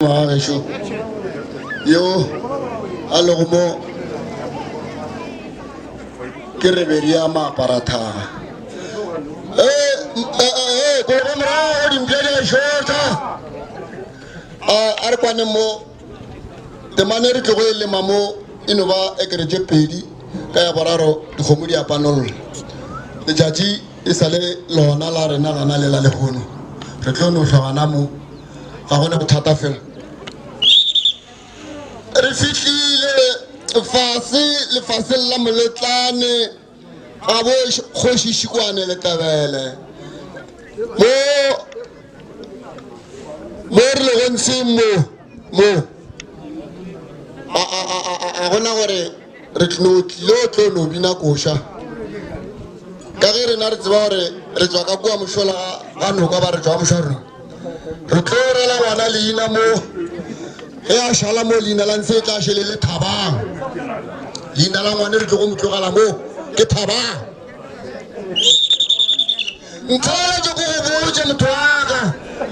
wa gešo yo a lego mo ke rebedi ya maaparathaga. Ee, ee, koloba morago dimpša di a šotha. A re kwaneng mo temane re tlogo e lema mo e no ba ekere tše pedi ka ya boraro dikgomo di a panolla. Letšatši e sa le lona la rena gana le la lehono. Re tlo no hlwa gana mo ga gona bothata fela. Re fihlile fase lefaseng la moletlane ga bo kgoši Šikwane Letlabele mo mo re lego ntsheng mo mo a a a a a gona gore re tlo tlilo tlo no bina koša ka ge rena re tseba gore re tswa ka kua mošola ga noka ba re tswa mošwa rena re tlo rela ngwana leina mo ge a šala mo leina la ntshe e tla šele le thabang leina la ngwane re tlo go mo tlogela mo ke thabang ntheeletše ko go botše motho waka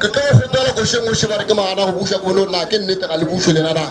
ke tlo go kgopela košeng o šeba re ke magana go buša ko bone gore na ke nnete ga le bušwe lena na.